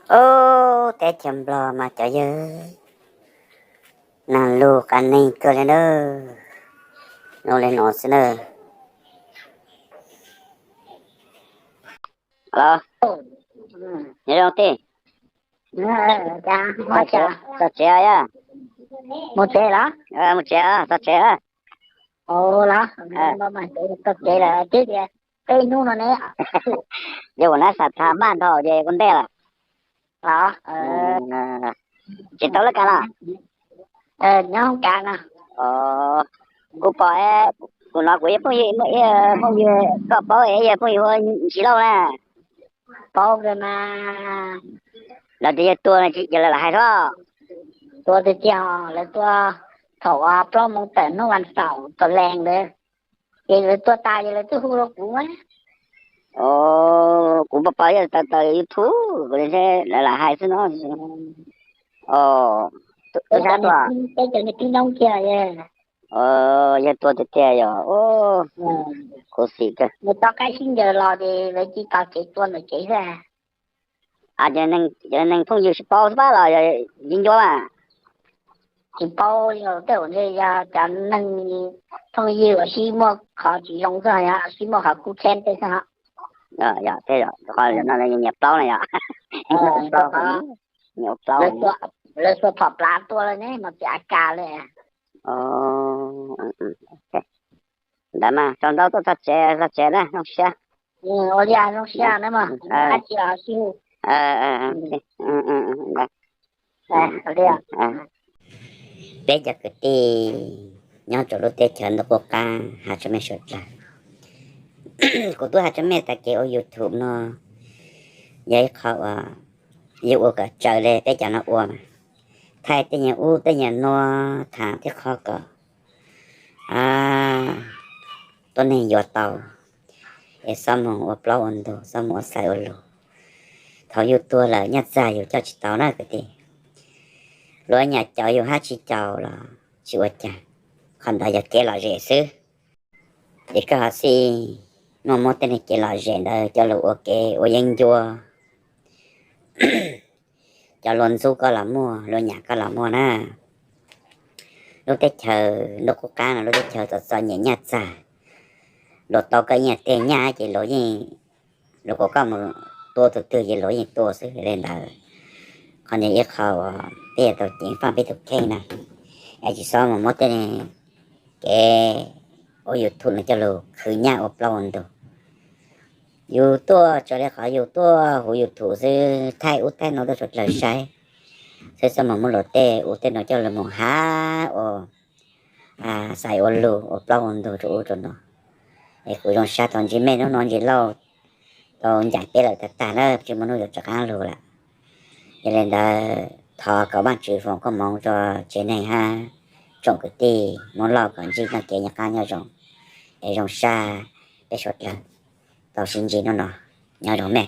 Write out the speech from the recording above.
Ub, teb chaws Nplog mas cov yawg nag lug qas neeg kawg li na. Zoo li no xwb na. Los, nyob zoo tij. Txog tsev os yog? Mus tsev, txog tsev. Yog ua nab xav tham maj nrho ces ua ntej lawm. Tsis tau laj kas los? Kuv pom, kuv hnov kuv ib phooj ywg, phooj ywg, koj paub yog phooj ywg hu Ntsis Lauj na? Paub mas. Los tias yawg tuag no ces lawv lam hais xwb. Tuag tiag tiag, lawv tuag thaum plaub moos tawm hnub vas xaum tom lees ntawd, ces lawv tuag tas ces lawv twb hu rau kuv. Kuv pom pom yog tawm tawm YouTube kuv lawv lam hais xwb no. Tub sab tuaj, peb cov niag tib noob kiag. Yawg tuag tiag tiag yog? Khuv xim kawg. Nws tau qaib sib ncaws los ces lawv cia li tso cev tua ntawm cev xwb. Cov neeg phooj ywg sib paub xwb pab los yog yeeb ncuab mas? Tsis paub, tej zaum yog cov neeg phooj ywg uas sib muaj qhov tsis zoo xwb, sib muaj qhov kub tsheb tej xwb. Yog tej zaum, qhov no nyias plaub na yog? Nyias ua plaub. Lawv xuas phom plav tua lawm ne, mas tsis av kas li. Ntawd mas tsaus ntau, tuaj txog tsev, txog tsev na, zoo siab. Ua li zoo siab na mas, dab tsi los sib hu. Peb cov kwv tij nyob rau lub teb chaws ntuj qub qab hav tsoom mej suav dlawg, kuv twb hais rau mej tas kev ua YouTube no yog ib qho uas yuav ua kom tsawg li peb cov no ua mas, thaij tej nyuag ub tej nyuag no, tham tej qho kom tuab neeg yuav tau, es xob moog ua plaub ua ntug, xob moog ua xaiv ua lug. Thaum yug tuag lawm nyaj txag yug coj tsis tau na kwv tij. Luag nyam caum yug hab tsis caum los tsis ua cas, qhov ntawd yog kev lom zem xwb. Ces koj ho xij muaj muab tej neeg kev lom zem ntawd coj lug ua kev ua yeeb ncuab. Cov luag ntxub koj los muaj, luag nyam koj los muaj na. Lub teb chaws ntuj qub qab no lub teb chaws txom txom nyem nyaj txag, luag tau koj ib nyuag teg nyaj ces luag yeej, luag kom koj mus tua tus twg ces luag yeej tua xwb li ntawd. Qhov ntawd ib qho uas peb yuav tau ceev faj peb tus kheej na, es tsis xob mus muab tej kev ua YouTube no coj lug khwv nyaj ua plaub ua ntug. Yus tuaj tsuas li qhov yus tuaj huv YouTube xwb, thaij ub thaij no tuaj rau dlawg saib, xwb xob mus muab luag tej ub tej no coj lug mus hab ua xaiv ua lug ua plaub ua ntug rau ub rau no. Es kuv zoo sab tau ntsib mej hnub no, Ntsis Lauj tau ncaim peb lawm tag tag na, tsis muaj hnub yuav rov qab lug lawm. Yog li ntawd thov kom Vaajtswv foom koob moov rua tsev neeg hab tsoom kwv tij Moob Lauj kom ntsib txoj kev nyob qab nyob zoo, es zoo sab peb suav dlawg tau sib ntsib hnub no. Nyob zoo mej.